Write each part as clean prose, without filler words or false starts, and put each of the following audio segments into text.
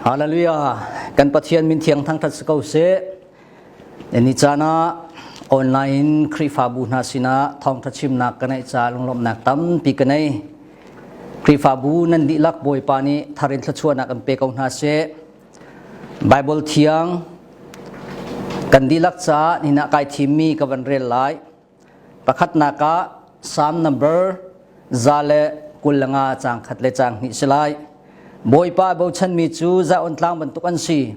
Hallelujah. Kan Pathian min thiang thangthat si ko seh. Ni caan ah online Khrihfabu hna sinah thawngtha chimnak ka neih ca lunglawmhnak tampi ka nei. Khrihfabu nan dihlak Bawipa nih thar in thluachuahnak an pe ko hna seh. Bible thiang kan dihlak caah nihin ah kai thimmi ka van rel lai. Pakhatnak ah Psalm number 125 caang khat le caang hnih si lai. Bawipa a bochanmi cu Zion tlang bantuk an si.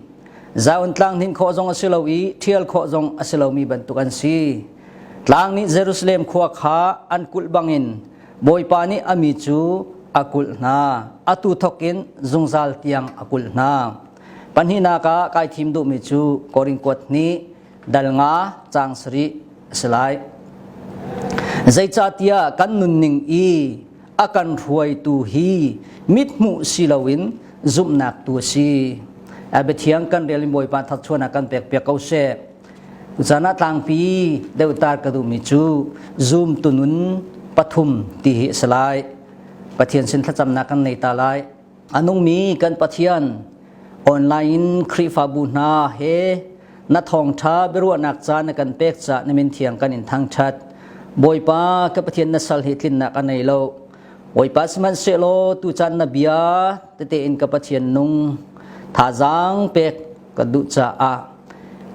Zion tlang hninh khawh zong a si lo i ṭhial khawh zong a si lomi bantuk an si. Tlang nih Jerusalem khua kha an kulh bangin Bawipa nih a mi cu a kulh hna. Atu thawk in zungzal tiang a kulh hna. Pahnihnak ah kai thim duhmi cu Korin kuat hnih dal nga caang sarih a si lai. Zeicahtiah kan nunning i a kan hruaitu hi mithmuh si loin zumhnak tu a si. A biathiang kan rel in Bawipa thakchuan ah kan pek piak ko seh. Zan ah tlangpi deuh tar ka duhmi cu zum tunun pathum ti hi a si lai. Pathian sin thlacamnak kan nei ta lai. A nungmi kan Pathian online Khrihfabu hna he na thawngṭha biaruahnak ca na kan pek caah na min thiang kan in thangṭhat. Bawipa ka Pathian na sal hi tlinnak a nei lo. Bawipa sihmanhsehlaw tucaan na bia tete in ka Pathian nung thazaang pek ka duh caah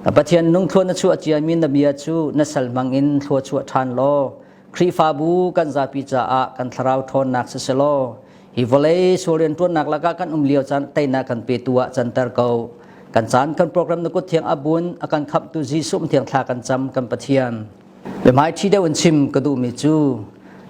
ka Pathian nung thlua na chuah ciami na bia cu na sal hmang in thlua chuah ṭhan law Khrihfabu kan zapi caah kan thlarau ṭhawnnak siselaw hi vawlei sual rianṭuannak lakah kan um lio caan teinak kan petu ah canter ko. Kan caan kan program na kut thiang abun a kan khamhtu Jesuh thiang thla kan cam kan Pathian. Biahmai ṭhi deuh in chim ka duhmi cu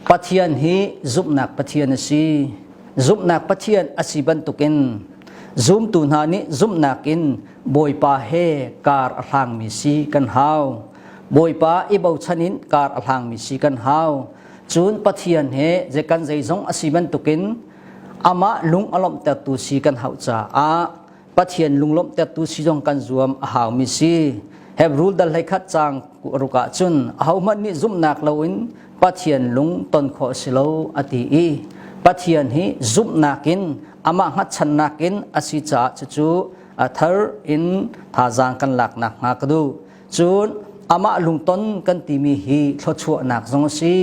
Pathian hi zumhnak Pathian a si. Zumhnak Pathian a si bantukin zumtu hna nih zumhnak in Bawipa he kar a hlangmi si kan hau. Bawipa i bochan in kar a hlangmi si kan hau. Cun Pathian he zei kan zeizong a si bantukin amah lung a lawmhtertu si kan hauh caah Pathian lunglawmhtertu si zong kan zuam a haumi si. Hebrew dal hleikhat caang ruk ah cun ahohmanh nih zumhnak loin Pathian lung ton khawh si lo a ti i Pathian hi zumhnak in amah hngatchannak in a si caah cucu a thar in thazaang kan laknak hnga ka duh. Cun amah lungton kan timi hi thluachuahnak zong a si.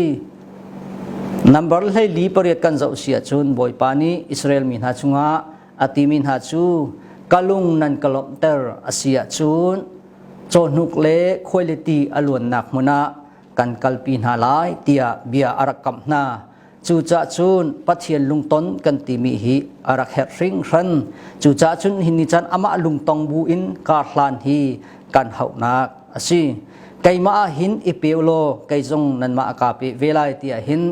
Number 48 kan zoh si ahcun Bawipa nih Israel mi hna cungah a timi hna cu ka lung nan ka lawmhter a si ahcun cawhnuk le khuailiti a luannak hmun ah kan kalpi hna lai tiah bia a rak kamh hna. Cucaah cun Pathian lungton kan timi hi a rak herh hringhran. Cucaah cun hi ni caan amah lungtong bu in kar hlan hi kan hauhnak a si. Keimah ah hin i pe law kei zong nanmah ka pe ve lai tiah hin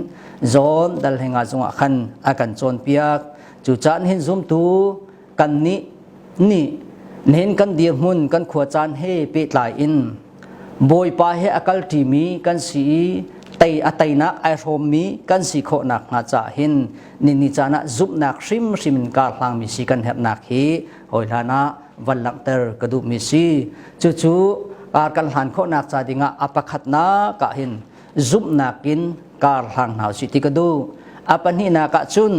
John dal henga zungah khan a kan cawnpiak. Cucaah hin zumtu kan nih nih nihin kan dirhmun kan khua caan he pehtlai in Bawipa he a kal ṭimi kan si i tei a teinak ai hrawmmi kan si khawhnak hnga caah hin nini caan ah zumhnak hrimhrim in kar hlangmi si kan herhnak hi hawi hlan ah van langhter ka duhmi si. Cucu kar kan hlan khawhnak ca dingah a pakhatnak ah hin zumhnak in kar hlang hna usih ti ka duh. A pahnihnak ah cun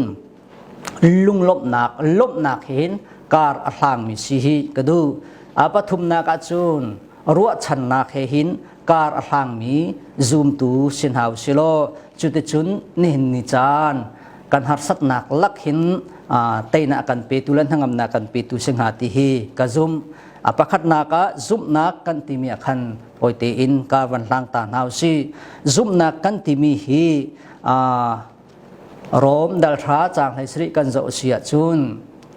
lunglawmhnak lawmhnak hin kar a hlangmi si hi ka duh. A pathumnak ah cun ruahchannak he hin kar a hlangmi zumtu si hna usilaw cuticun nihin ni caan kan harsatnak lak hin teinak kan petu le hnangamnak kan petu si hnga ti hi ka zumh. A pakhatnak ah zumhnak kan timi ah khan hawi tein kar van hlang ta hna usih. Zumhnak kan timi hi Rom dalhra caang hlei sarih kan zoh si ahcun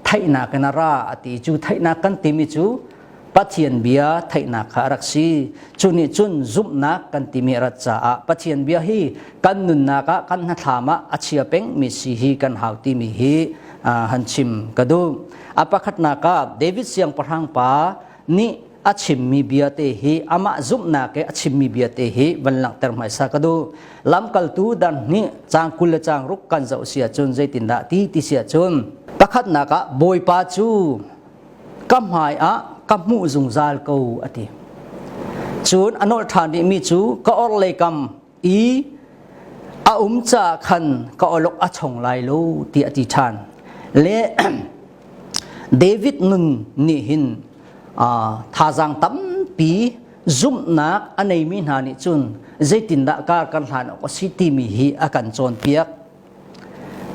theihnak in a ra a ti cu theihnak kan timi cu Pathian bia theihnak kha a rak si. Cu nih cun zumhnak kan timi a rat caah Pathian bia hi kan nunnak ah kan hnathlam ah a chia pengmi si hi kan hau timi hi han chim ka duh. A pakhatnak ah David siangpahrang pa nih a chimmi bia te hi amah zumhnak i a chimmi bia te hi van langhter hmaisa ka duh. Lamkaltu dan hnih caang 20 le caang ruk kan zoh si ahcun zeitindah ti ti si ahcun pakhatnak ah Bawipa cu ka hmai ah ka hmuh zungzal ko a ti. Cun a nolh ṭhan rihmi cu ka orhlei kam i a um caah khan ka awlok a chong lai lo ti a ti ṭhan. Le David nun nih hin thazaang tampi zumhnak a neimi hna nih cun zeitindah kar kan hlan awk a si timi hi a kan cawnpiak.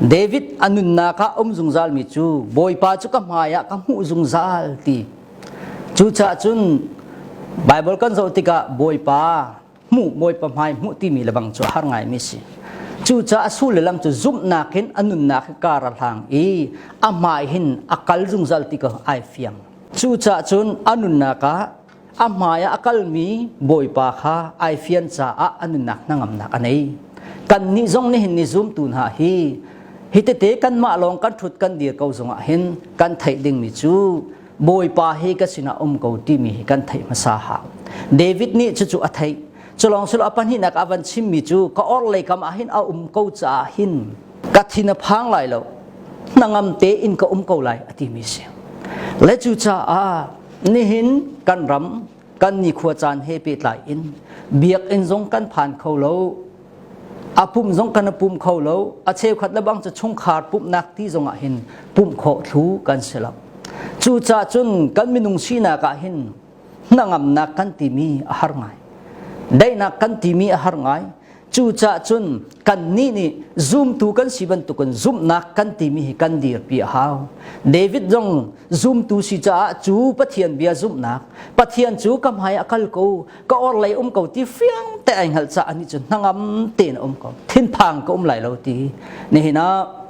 David a nunnak ah um zungzalmi cu Bawipa cu ka hmai ah ka hmuh zungzal ti. Cucaah cun Bible kan zoh tikah Bawipa hmuh Bawipa hmai hmuh timi lebang cu a har ngaimi si. Cucaah a sul le lam cu zumhnak in a nunnak hi kar a hlang i a hmai hin a kal zungzal ti ko ai fiang. Cucaah cun a nunnak ah a hmai ah a kalmi Bawipa kha ai fian caah a nunnak hnangamnak a nei. Kannih zong nihin ni zumtu hna hi hi tete kanmah lawng kan ṭhut kan dir ko zongah hin kan theih dingmi cu Bawipa hi ka sinah um ko timi hi kan theih hmasa hau. David nih cucu a theih. Culawng silo a pahnihnak a van chimmi cu ka orhlei kam ah hin a um ko caah hin ka thin a phang lai lo hnangam tein ka um ko lai a timi si. Le cucaah nihin kan ram kan nikhua caan he pehtlai in biakinn zong kan phan kho lo a pumh zong kan pum kho lo a cheukhat le bang cu chungkhar pumhnak ti zong ah hin pumh khawh thlu kan si lo cucaah cun kan minung sinak ah hin hnangamnak kan timi a har ngai daihnak kan timi a har ngai Cucaah cun kannih nih zumtu kan si bantukin zumhnak kan timi hi kan dirpi a hau. David zong zumtu si caah cu Pathian bia zumhnak, Pathian cu ka hmai a kal ko, ka orhlei um ko ti fiang te ai hngalh caah anih cu hnangam tein a um ko. Thinphang ka um lai lo ti. Nihin ah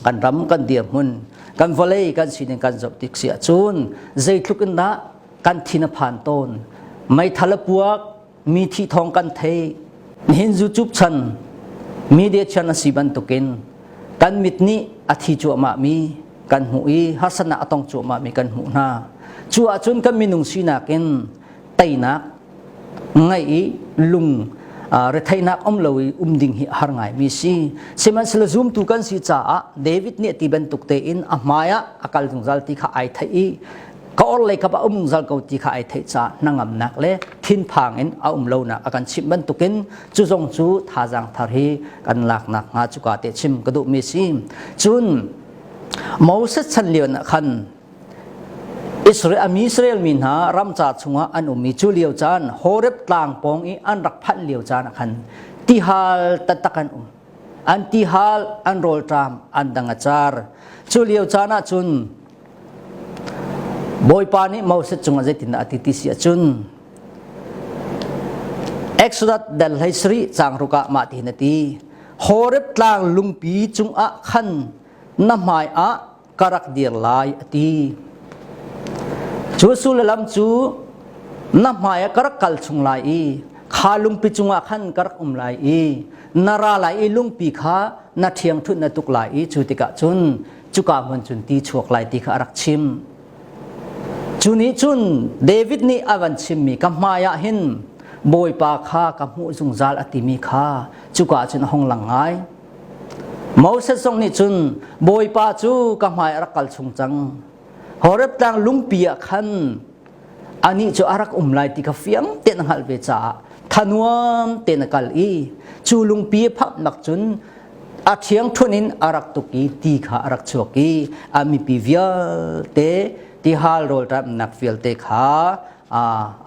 kan ram kan dirhmun, kan vawlei kan sining kan zoh tik si ahcun zeitluk in dah kan thin a phan tawn. Meithal a puak, mi thi thawng kan thei nihin YouTube chan media chan a si bantukin kan mit nih a thi cuahmah mi kan hmuh i harsatnak a tong cuahmah mi kan hmuh hna cu ahcun kan minung sinak in teinak ngaih i lung retheihnak um lo i um ding hi a har ngai mi si sihmanhsehlaw zumtu kan si caah David nih ti bantuk tein a hmai ah a kal zungzal ti kha ai theih i ka orhlei kap ah um zungzal ko ti kha ai theih caah hnangamnak le thinphang in a um lonak a kan chimh bantukin cu zong cu thazaang thar hi kan laknak hnga cuka te chim ka duhmi si cun Moses chan lio ah khan Israel ami Israel mi hna ramca chungah an um i cu lio caan Horeb tlang pawng i an rak phanh lio caan ah khan tihal taktak an um an tihal an rawlṭam an dang a car cu lio caan ah cun Bawipa nih Moses cungah zeitindah a ti ti si ahcun Exodus dal 13 caang ruk ah mah tihin a ti Horeb tlang lungpi cungah khan na hmai ah ka rak dir lai a ti. Cu sullam cu na hmai ah ka rak kal chung lai i kha lungpi cungah khan ka rak um lai i na ra lai i lungpi kha na ṭhiangṭhunh na tuk lai i cu tikah cun cuka hmun cun ti chuak lai ti kha a rak chim. Cu nih cun David nih a van chimmi ka hmai ah hin Bawipa kha ka hmuh zungzal a timi kha cuka cun a hung lang ngai. Moses zong nih cun Bawipa cu ka hmai a rak kal chung cang. Horeb tlang lungpi ah khan anih cu a rak um lai ti kha fiang tein a hngalh ve caah thanuam tein a kal i cu lungpi a phaknak cun a ṭhiangṭhunh in a rak tuk i ti kha a rak chuak i a mipi vialte tihal rawlṭamnak vialte kha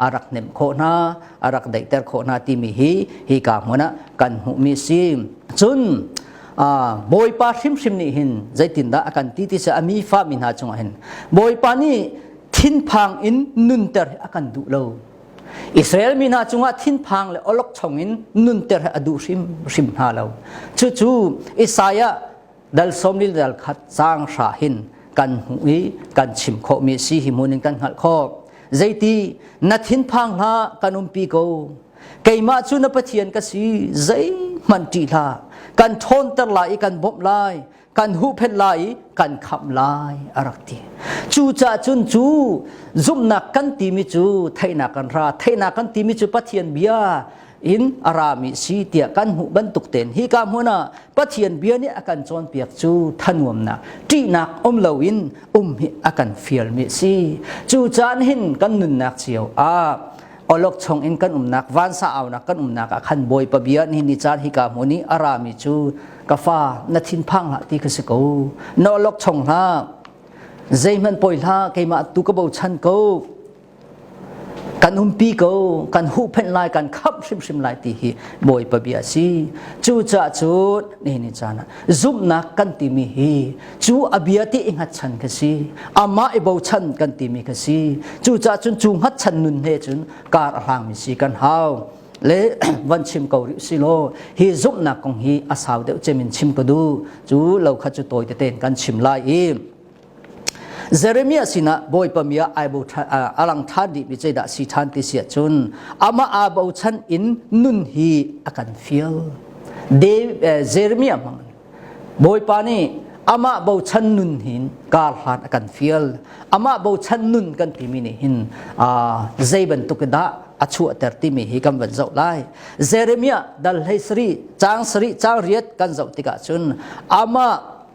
a rak hnemh khawh hna a rak daihter khawh hna timi hi hika hmun ah kan hmuhmi si cun Bawipa hrimhrim nih hin zeitindah a kan ti ti a mi fa mi hna cungah hin Bawipa nih thinphang in nunter a kan duh lo Israel mi hna cungah thinphang le awlokchong in nunter a duh hrimhrim hna lo cucu Isaiah dal sawm li dal khat caang hra hin kan hmuh i kan chim khawhmi si hi hmun in kan hngalh khawh zeiti na thinphang hlah kan umpi ko keimah cu na Pathian ka si zeihmanh ṭih hlah kan ṭhawnter lai i kan bawmh lai kan huhphenh lai i kan khamh lai a rak ti cucaah cun cu zumhnak kan timi cu theihnak kan ra theihnak kan timi cu Pathian bia in a rami si tiah kan hmuh bantuk tein hika hmun ah Pathian bia nih a kan cawnpiak cu thanuamnak ṭihnak um loin um hi a kan fialmi a si cu caan hin kan nunnak cio ah olok chung in kan umnak vansa aunak kan umnak ah khan Bawipa bia ni ni caan hika hmun i a rami cu ka fa na thinphang hlah ti ka si ko na olok chung hlah. Zeihmanh poi hlah, keimah tu ka bochan ko. Kan umpi ko, kan huhphenh lai, kan khamh hrimhrim lai ti hi Bawipa bia a si. Cucaah cun nihin ni caan ah zumhnak kan timi hi cu a bia ti i hngatchan ka si. Amah i bochan kan timi ka si. Cucaah cun cu hngatchan nun he cun kar a hlangmi si kan hau. Le van chim ko rih si law hi zumhnak kong hi a sau deuh cem in chim ka duh. Cu lo kha cu tawi tete in kan chim lai i Jeremiah sinah Bawipa mi ah a lang ṭhan dihmi zeidah si ṭhan ti si ahcun amah aa bochan in nun hi a kan fial. Jeremiah hmang Bawipa nih amah bochan nun hin kar hlan a kan fial. Amah bochan nun kan timi nih hin zei bantuk dah a chuahter timi hi kan van zoh lai. Jeremiah dal hlei sarih caang sarih caang riat kan zoh tikah cun amah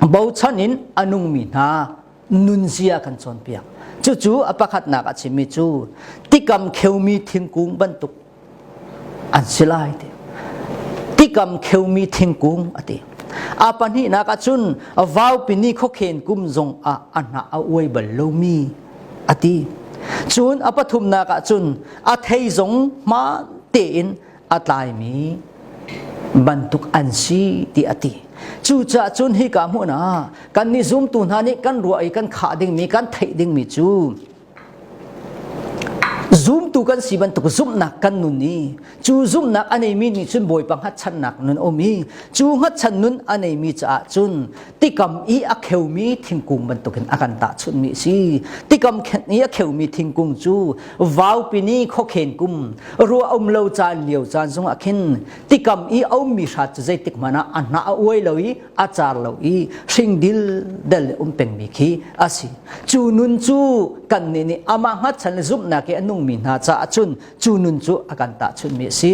bochan in a nungmi hna nunzia kan cawnpiak. Cucu a pakhatnak a chimmi cu tikam kheumi thingkung bantuk an si lai ti. Tikam kheumi thingkung a ti. A pahnihnak ahcun vaupi ni khokhen kum zong ah a hnah a uai bal lomi a ti. Cun a pathumnak ahcun a thei zong hmaan tein a tlaimi bantuk an si ti a ti. Cucaah cun hika hmun ah kannih zumtu hna nih kan ruah i kan khah dingmi kan theih dingmi cu zumtu kan si bantuk zumhnak kan nun i cu zumhnak a neimi nih cun Bawipa hngatchannak nun a um i cu hngatchan nun a neimi caah cun tikam i a kheumi thingkung bantukin a kan tahchunhmi a si. Tikam i a kheumi thingkung cu vaupi ni khokhen kum ruah um lo caan lio caan zongah khin tikam i a ummi hrat cu zeitik hmanh ah a hnah a uai lo i a car lo i hring dil del le um pengmi khi a si. Cu nun cu kannih nih amah hngatchan le zumhnak i a nungmi hna caah cun cu nun cu a kan tahchunhmi a si.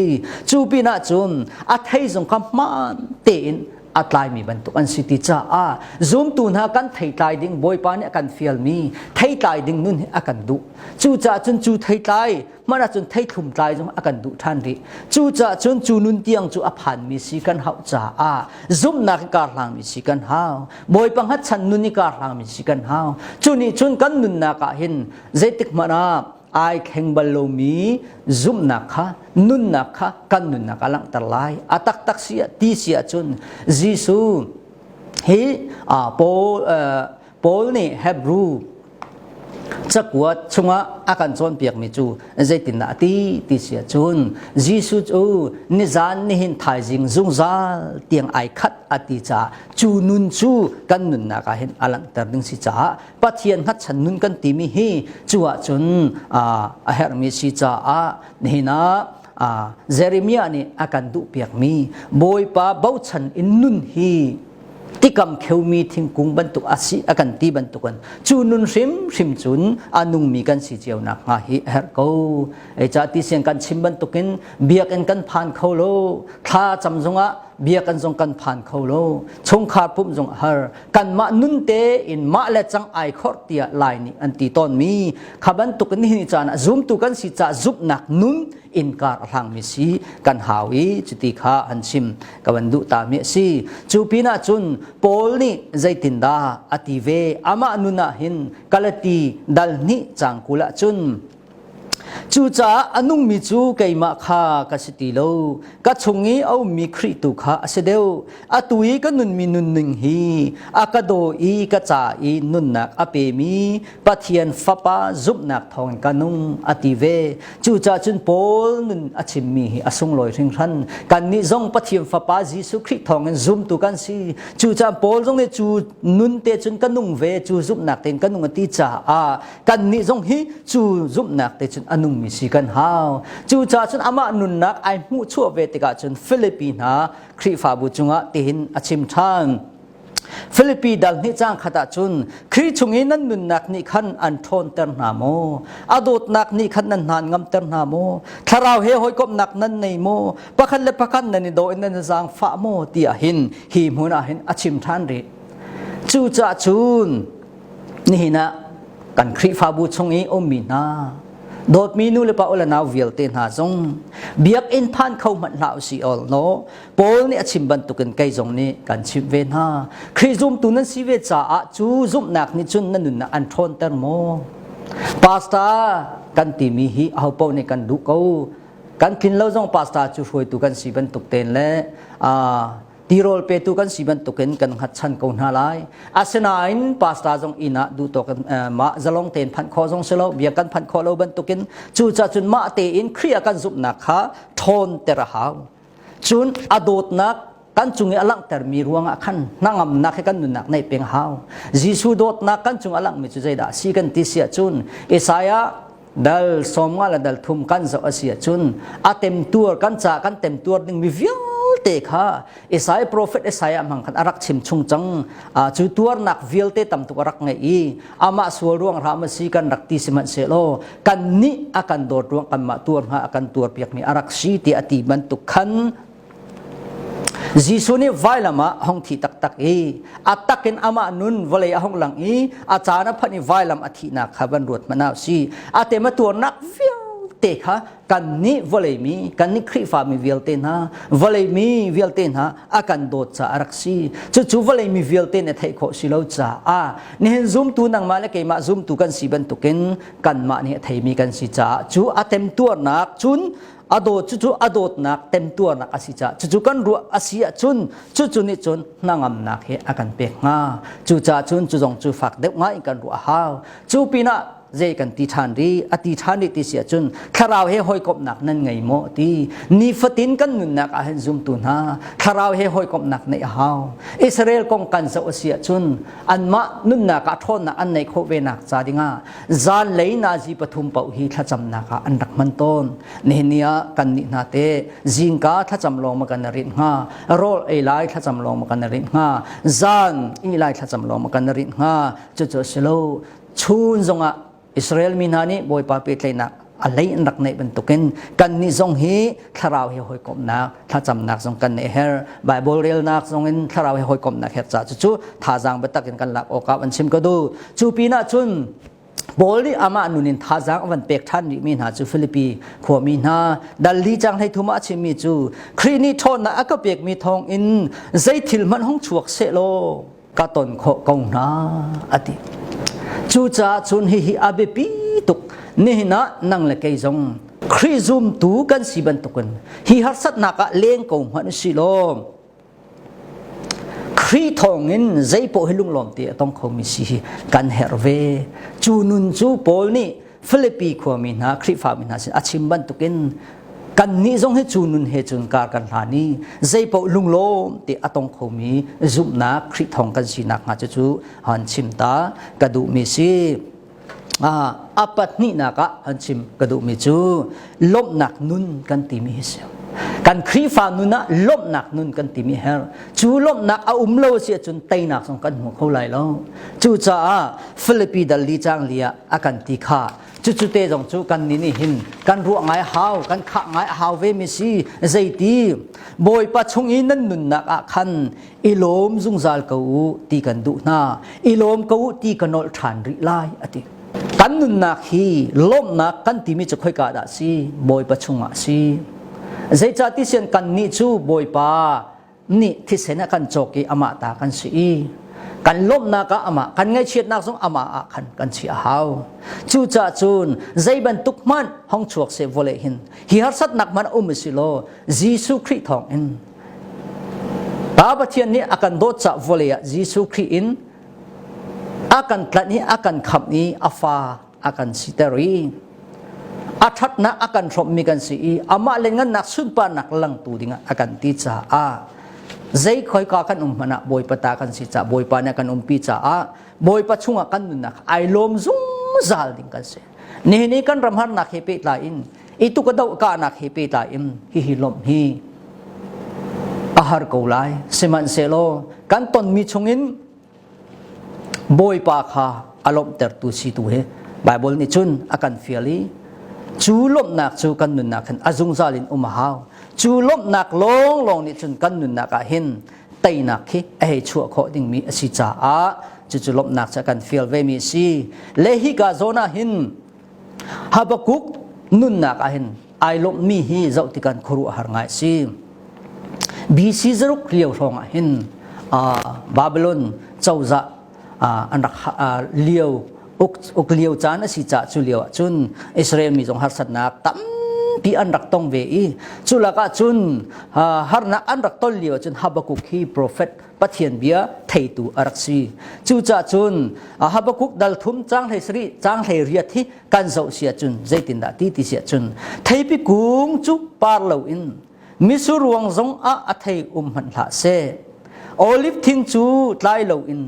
Cu pinah cun a thei zong kha hmaan tein a tlaimi bantuk an si ti caah zumtu hna kan theitlai ding Bawipa nih a kan fialmi theitlai ding nun hi a kan duh. Cucaah cun cu theitlai hmanh ahcun theithlum tlai zong a kan duh ṭhan rih. Cucaah cun cu nun tiang cu a phanmi si kan hauh caah zumhnak i kar hlangmi si kan hau. Bawipa hngatchan nun i kar hlangmi si kan hau. Cu nih cun kan nunnak ah hin zeitik hmanh ah ai thleng bal lomi zumhnak kha nunnak kha kan nunnak a langhter lai. A taktak si ti si ahcun Jesuh hi Paul Paul nih Hebrew cakuat chungah a kan cawnpiakmi cu zeitindah a ti ti si ahcun Jesuh cu nizan nihin thaizing zungzal tiang ai khat a ti caah cu nun cu kan nunnak ah hin a langhter ding si caah Pathian hngatchan nun kan timi hi cu ahcun a herhmi si caah nihin ah Jeremiah nih a kan duhpiakmi Bawipa bochan in nun hi tikam kheumi thingkung bantuk a si a kan ti bantukin cu nun hrimhrim cun a nungmi kan si cio nakhnga hi a herh ko. Ei ca ti siang kan chim bantukin biakinn kan phan kho lo, thla cam zongah biakinn zong kan phan kho lo, chungkhar pumh zong a har. Kanmah nun tein mah le cang ai khor tiah Lai nih an ti tawnmi kha bantukin nihin caan ah zumtu kan si caah zumhnak nun innkar a hlangmi si kan hau i cuti kha an chim ka van duh ta mi a si. Cu pinah cun Paul nih zeitindah a ti ve amah nun ah hin Galati dal hnih cang 20 ah cun Cucaah a nungmi cu keimah kha ka si ti lo, ka chung i a ummi Khrih tu kha a si deuh. Atu i ka nunmi nunning hi a ka daw i ka ca i nunnak a pemi Pathian Fapa zumhnak thawngin ka nung a ti ve. Cucaah cun Paul nun a chimmi hi a sunglawi hringhran. Kannih zong Pathian Fapa Jesuh Khrih thawngin zumtu kan si. Cucaah Paul zong nih cu nun te cun ka nung ve, cu zumhnak tein ka nung a ti caah kannih zong hi cu zumhnak te cun a nungmi si kan hau. Cucaah cun amah nunnak ai hmuhchuah ve tikah cun Filipi hna Khrihfabu cungah tihin a chim ṭhan. Filipi dal hnih caang khat ah cun Khrih chung i nan nunnak nih khan an ṭhawnter hna maw? A dawtnak nih khan nan hna ngamter hna maw? Thlarau he hawikomhnak nan nei maw? Pakhat le pakhat nan i daw in nan i zaangfah maw? tiah hin hi hmun ah hin a chim ṭhan rih. Cucaah cun nihin ah kan Khrihfabu chung i ummi hna. Dawtmi nu le pa u le nau vialte hna zong biakinn phan kho hmanh hlah usih ol no Paul nih a chim bantukin kei zong nih kan chimh ve hna. Khrih zumtu nan si ve caah cu zumhnak nih cun na nunnak an ṭhawnter maw? Pastor kan timi hi ahopaoh nih kan duh ko. Kan tlin lo zong pastor cu hruaitu kan si bantuk tein le tirawl petu kan si bantukin kan hngatchan ko hna lai. Asinain pastor zong inn ah duhtawk mah zalong tein phanh khawh zong si lo, bia kan phanh khawh lo bantukin cucaah cun mah tein Khrih ah kan zumhnak kha ṭhawnter a hau. Cun a dawtnak kan cung i a langhtermi ruangah khan hnangamnak he kan nunnak neih peng hau. Jesuh dawtnak kan cung a langhmi cu zeidah a si kan ti si ahcun Isaiah dal 50 le dal 3 kan zoh a si ahcun a temtuar kan ca kan temtuar dingmi vialte kha Isaiah prophet Isaiah hmang khan a rak chim chung cang. Cu tuarnak vialte tam tuk a rak ngeih i amah sual ruang hram a si kan rak ti sihmanhsehlaw kan nih a kan dawt ruang kanmah tuar hnga a kan tuar piakmi a rak si ti a ti bantuk khan Jesuh nih vailam ah hong thi taktak i a takin amah nun vawlei a hong lang i a caan a phanh i vailam a thihnak kha van ruat hmanh ah si a tem a tuarnak vialte kha kannih vawlei mi kannih Khrihfa mi vialte hna vawlei mi vialte hna a kan dawt caah a rak si cucu vawlei mi vialte nih theih khawh si lo caah nihin zumtu nangmah le keimah zumtu kan si bantukin kanmah nih a theimi kan si caah cu a temtuarnak cun a dawt cucu a dawtnak temtuarnak a si caah cucu kan ruah a si ahcun cucu nih cun hnangamnak hi a kan pek hnga cucaah cun cu zong cu fak deuh ngai in kan ruah a hau cu pinah zei kan ti ṭhan rih a ti ṭhan rih ti si ahcun thlarau he hawikomhnak nan ngei maw ti nifatin kan nunnak ah hin zumtu hna thlarau he hawikomhnak neih a hau Israel kong kan zoh a si ahcun anmah nunnak ah ṭhawnnak an neih khawh ve nak ca dingah zanlei nazi pathum paoh hi thlacamnak ah an rak hman tawn nihin ni ah kan nih hna te zingka thlacam lawng ma kan rinh hnga rawl ei lai thlacam lawng ma kan rinh hnga zan ih lai thlacam lawng ma kan rinh hnga cucu a si lo chun zongah Israel mi hna nih Bawipa pehtlaihnak a lei an rak neih bantukin kannih zong hi thlarau he hawikomhnak thlacamnak zong kan neih her Bible relnak zong in thlarau he hawikomhnak her ca cucu thazaang biatak in kan lak awk ah an chim ka duh cu pinah cun Paul nih amah nun in thazaang a van pek ṭhan rihmi hna cu Filipi khuami hna dal li cang 13 ah a chimmi cu Khrih nih ṭhawnnak a ka pekmi thawng in zei thil hmanh hung chuak sehlaw ka ton khawh ko hna a ti. Cucaah cun hihi a biapi tuk nihin ah nang le kei zong Khrih zumtu kan si bantukin hi harsatnak ah leng ko hmanh usih law Khrih thawngin zeipaoh hi lunglawm te a tong khomi si hi kan herh ve. Cu nun cu Paul nih Filipi khuami hna Khrihfami hna sin a chim bantukin kannih zong hi cu nun he cun kar kan hlan i zeipaoh lunglawm te a tong khomi zumhnak Khrih thawng kan sinak hnga cucu han chim ta ka duhmi si. A pahnihnak ah han chim ka duhmi cu lawmhnak nun kan timi hi si. Kan Khrihfa nun ah lawmhnak nun kan timi her. Cu lawmhnak a um lo si ahcun teinak zong kan hmu kho lai lo. Cucaah Filipi dal li cang li ah a kan ti kha cucu te zong cu kan nih nih hin kan ruah ngai hau kan khah ngai a hau ve mi si zeiti Bawipa chung i nan nunnak ah khan i lawm zungzal ko u ti kan duh hna i lawm ko u ti ka nolh ṭhan rih lai a ti kan nunnak hi lawmhnak kan timi cu khoika dah si Bawipa chungah si zeicah ti sian kan nih cu Bawipa nih thisen a kan cawk i amah ta kan si i kan lawmhnak ah amah kan ngaihchiatnak zong amah ah khan kan chiah a hau cucaah cun zei bantuk hmanh hong chuak seh vawlei hin hi harsatnak hmanh um si law Jesuh Khrih thawng in Pa Pathian nih a kan dawt cah vawlei ah Jesuh Khrih in a kan tlanh i a kan khamh i a fa a kan siter i a ṭhatnak a kan hrawmhmi kan si i amah le ngannak sunparnak langtu dingah a kan ti caah zei khoika kan um hmanh ah Bawipa ta kan si caah Bawipa nih a kan umpi caah Bawipa chungah kan nunnak ai lawm zungzal ding kan si. Nihin i kan ram harnak he pehtlai in i tuk a doh kahnak he pehtlai in hihi lawmh hi a har ko lai. Sihmanhsehlaw kan tonmi chungin Bawipa kha a lawmhtertu si tu hi Baibal nih cun a kan fial i cu lawmhnak cu kan nunnak hin a zungzal in um a hau. Cu lawmhnak lawnglawng nih cun kan nunnak ah hin teinak khi a hei chuah khawh dingmi a si caah cucu lawmhnak cu a kan fial vemi a si. Le hika zawn ah hin. Habakkuk nunnak ah hin ai lawmhmi hi zoh tikan khuaruahhar ngai si. BC zaruk lio hrawng ah hin Babylon cozah an rak lio uk lio caan a si caah cu lio ah cun Israel mi zong harsatnak tampi an rak tong ve i cu lakah cun harnak an rak ton lio ah cun Habakkuk hi profet Pathian bia theitu a rak si. Cucaah cun Habakkuk dal thum cang hlei sarih cang hlei riat hi kan zoh si ahcun zeitindah ti ti si ahcun theipi kung cu par loin misur ruang zong ah a thei um hmanh hlah seh olive thing cu tlai loin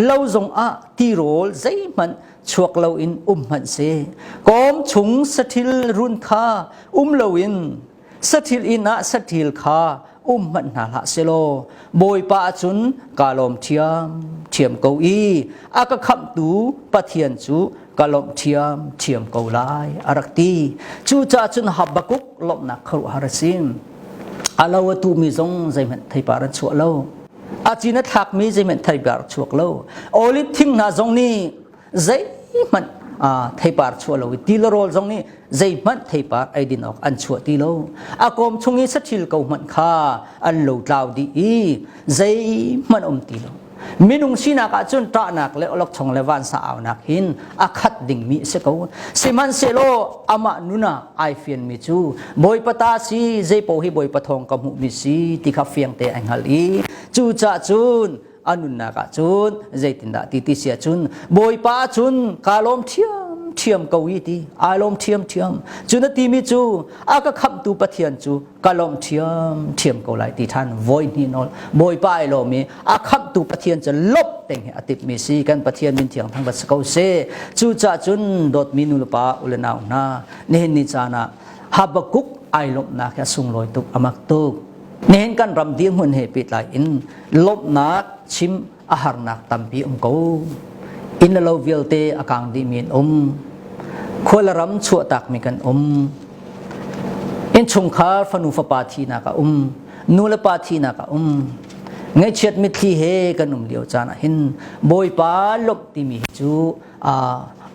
lo zong ah tirawl zeihmanh chuak loin um hmanh seh kawm chung sathil run kha um loin sathil inn ah sathil kha um hmanh hna hlah selaw Bawipa ahcun kaa lawm ṭhiam ṭhiam ko i a ka khamhtu Pathian cu ka lawmh ṭhiam ṭhiam ko lai a rak ti. Cucaah cun Habakkuk lawmhnak khuaruahhar a si. A lo a tuhmi zong zeihmanh theipar an chuah lo. A cin a thlakmi zeihmanh theipar chuak lo. Olive thing hna zong nih zeihmanh theipar chuah lo i ti le rawl zong nih zeihmanh theipar ei din awk an chuah ti lo. A kawm chung i saṭhil ko hmanh kha an lo tlau dih i zeihmanh um ti lo. Minung sinak ahcun ṭahnak le awlokchong le vansa aunak hin a khat dingmi a si ko. Sihmanhsehlaw amah nun ah ai fianmi cu Bawipa ta si zeipaoh hi Bawipa thawng ka hmuhmi si ti kha fiangte ai hngal i cucaah cun a nunnak ah cun zeitindah ti ti si ahcun Bawipa cun kaa lawm ṭhiamṭhiam ko i ti ai lawm ṭhiamṭhiam. Cu na timi cu a ka khamhtu Pathian cu ka lawmh ṭhiamṭhiam ko lai ti ṭhan voi hnih nawl Bawipa ai lawm i a khamhtu Pathian cu lawmh peng hi a timhmi si kan Pathian min thiang thang va si ko seh. Cucaah cun dawtmi nu le pa u le nau hna nihin ni caan ah Habakkuk ai lawmhnak hi a sunglawi tuk a mak tuk. Nihin kan ram dirhmun he pehtlai in lawmhnak chim a harnak tampi um ko. Inn le lo vialte a kang dihmi an um. Khua le ram chuahtakmi kan um. Innchungkhar fanu fapa thihnak a um. Nu le pa thihnak a um. Ngaihchiat mitthli he kan um lio caan ah hin Bawipa lawmh timi hi cu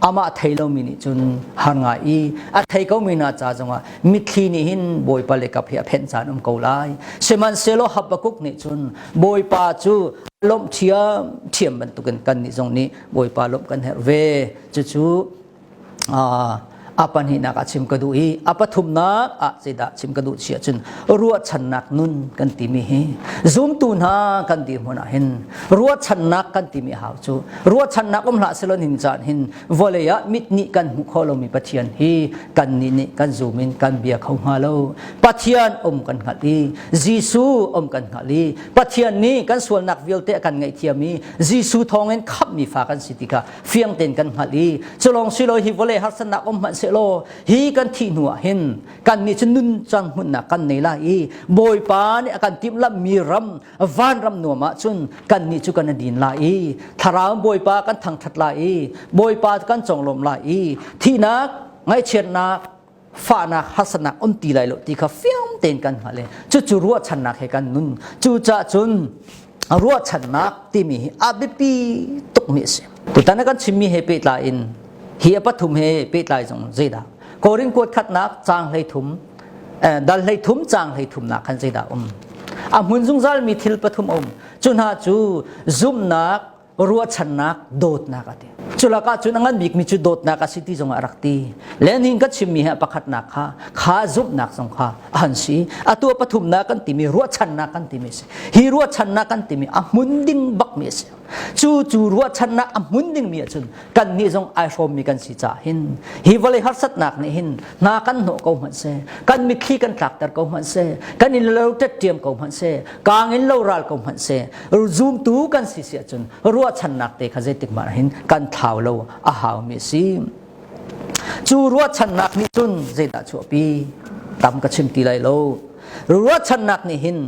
amah thei lomi nih cun har ngai i a thei komi hna ca zongah mitthli nih hin Bawipa le kap hi a phenh caan um ko lai. Sihmanhsehlaw Habakkuk nih cun Bawipa cu lawmh ṭhiam ṭhiam bantukin kannih zong nih Bawipa lawmh kan herh ve. Cucu a pahnihnak ah chim ka duh i a pathumnak ah zeidah chim ka duh si ahcun ruahchannak nun kan timi hi zumtu hna kan dirhmun ah hin ruahchannak kan timi hau cu ruahchannak um hlah selaw hin caan hin vawlei ah mit nih kan hmuh kho lomi Pathian hi kan nih nih kan zum in kan bia kho hnga lo. Pathian um kan hngalh i Jesuh um kan hngalh i Pathian nih kan sualnak vialte a kan ngaihthiam i Jesuh thawngin khamhmi fa kan si ti kha fiang tein kan hngalh i culong silo hi vawlei harsatnak um hmanh sehlaw hi kan thih hnu ah hin kan nih cu nun cang hmunnak kan nei lai i Bawipa nih a kan timhlamhmi ram vanram nuam ah cun kan nih cu kan din lai i thlarau Bawipa kan thangthat lai i Bawipa kan conglawmh lai i thihnak ngaihchiatnak fahnak harsatnak um ti lai lo ti kha fiang tein kan hngalh i cucu ruahchannak he kan nun. Cucaah cun ruahchannak timi hi a biapi tukmi a si. Tutan kan chimmi he pehtlai in hi a pathum he pehtlai zong zeidah Korin kuat khatnak caang 13 dal 13 caang 13 nak khan zeidah um a hmun zungzal mi thil pathum um cu hna cu zumhnak ruahchannak dawtnak a ti. Culakah cun a ngan bikmi cu dawtnak a si ti zong a rak ti. Len hin ka chimmi hi pakhatnak kha kha zumhnak zong kha a han si. Atu a pathumnak kan timi ruahchannak kan timi si. Hi ruahchannak kan timi a hmun ding bakmi a si. Cu cu ruahchannak a hmun dingmi ahcun kan nih zong ai hrawmmi kan si caah hin hi vawlei harsatnak nih hin hna kan hnawh ko hmanh seh, kan mitthli kan tlakter ko hmanh seh, kan in lo ṭetṭiam ko hmanh seh, kaang in lo ral ko hmanh seh, zumtu kan si si ahcun ruahchannak te kha zeitik hmanh hin kan thlau lo a haumi a si. Cu ruahchannak nih cun zeidah chuahpi? Tam ka chim ti lai lo. Ruahchannak nih hin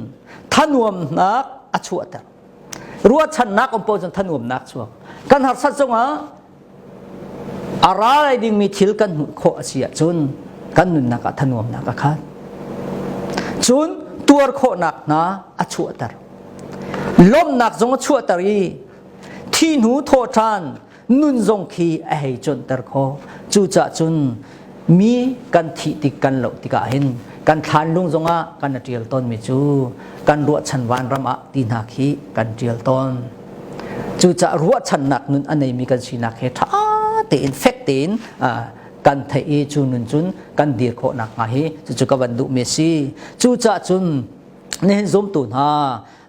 thanuamnak a chuahter. Ruahchannak um paoh cun thanuamnak chuak. Kan harsat zongah a ra lai dingmi thil kan hmuh khawh a si ahcun kan nunnak ah thanuamnak a khat. Cun tuar khawhnak hna a chuahter. Lawmhnak zong a chuahter i thi hnu thawh ṭhan nun zong khi a hei conhter khawh. Cucaah cun. Mi kan thih tik kan loh tikah hin kan thlanlung zongah kan a ṭial tawnmi cu kan ruahchan vanram ah ti hna khi kan ṭial tawn. Cucaah ruahchannak nun a neimi kan sinak he ṭha tein fek tein kan theih i cu nun cun kan dir khawh nakhnga hi cucu ka van duhmi a si. Cucaah cun nihin zumtu hna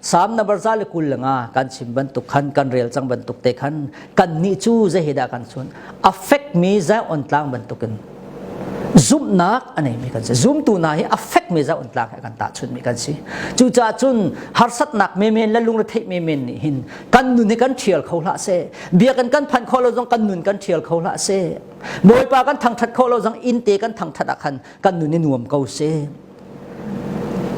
Salm number 125 kan chim bantuk khan kan rel cang bantuk te khan kan nih cu zei dah kan chun a fekmi Zion tlang bantukin zumhnak a neimi kan si. Zumtu hna hi a fekmi Zion tlang he kan tahchunmi kan si. Cucaah cun harsatnak menmen le lungretheih menmen nih hin kan nun hi kan ṭhial kho hlah seh. Biakinn kan phanh khawh lo zong kan nun kan ṭhial kho hlah seh. Bawipa kan thangṭhat khawh lo zong innte kan thangṭhat ah khan kan nun i nuam ko seh.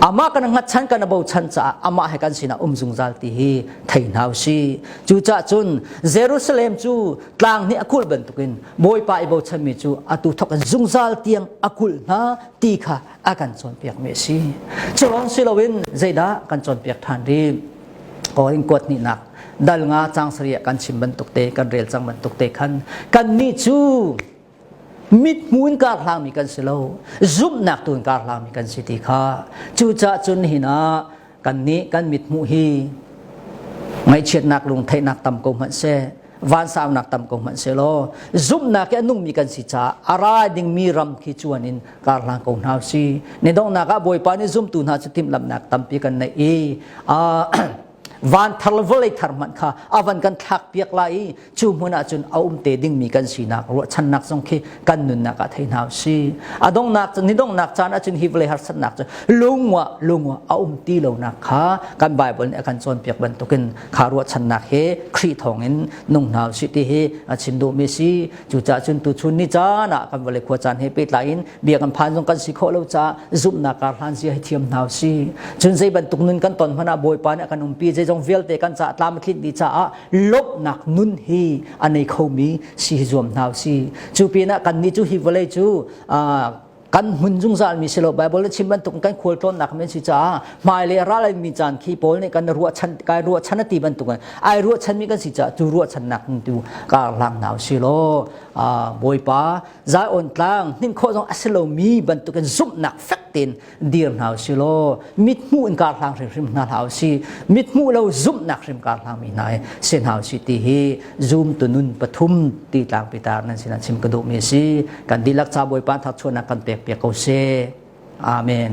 Amah kan hngatchan kan bochan caah amah he kan sinah um zungzal ti hi thei hna usih. Cucaah cun Jerusalem cu tlang nih a kulh bantukin Bawipa i bochanmi cu atu thawk in zungzal tiang a kulh hna ti kha a kan cawnpiakmi a si. Cu lawng si loin zeidah kan cawnpiak ṭhan rih? Korin kuat hnihnak dal nga cang sarih ah kan chim bantuk te kan rel cang bantuk te khan kannih cu mithmu in kar hlangmi kan si lo zumhnak tu in kar hlangmi kan si ti kha. Cucaah cun nihin ah kannih kan mithmuh hi ngaihchiatnak lungtheihnak tam ko hmanh seh, vansaunak tam ko hmanh seh law, zumhnak i a nungmi kan si caah a ra dingmi ram khi cuan in kar hlang ko hna si. Ni donghnak ah Bawipa nih zumtu hna cu timhlamhnak tampi kan neih i van thar le vawlei thar hmanh kha a van kan thlak piak lai i cu hmun ah cun a um te dingmi kan sinak ruahchannak zong khi kan nunnak ah thei hna si. A donghnak ni donghnak caan ahcun hi vawlei harsatnak cu lungwa lungwa a um ti lonak kha kan Bible nih a kan cawnpiak bantukin kha ruahchannak he Khrih thawngin nung hna usih ti hi a chim duhmi si. Cucaah cun tuchun ni caan ah kan vawlei khua caan he pehtlai in bia kan phan zong kan si khawh lo caah zumhnak kar hlan zia hi thiam hna usih. Cun zei bantuk nun kan ton hmanh ah Bawipa nih a kan umpi, zeizong vialte kan caah tlam a tlinh dih caah lawmhnak nun hi a nei khomi si hi zuam hna usih. Cu pinah kannih cu hi vawlei cu kan hmun zungzal mi si lo. Bible chim bantuk kan khual tlawnnak men si caah hmailei ral mi caan khi Paul nih kan ruahchan kai ruahchan ati bantuk ai ruahchan mi kan si caah cu ruahchannak tu kar hlang hna si law, Bawipa Zion tlang hnin khawh zong a si lomi bantukin zumhnak fek tein dir hna si law, mithmuh in kar hlang hrimhrim hna hlah si, mithmuh lo zumhnak hrim kar hlang mi hna si hna si ti hi zum tu nun pathum ti tlang pitar nan sinah chim ka duh mi si. Kan dihlak ca Bawipa thak chuahnak kan pek piak ko seh. Amen.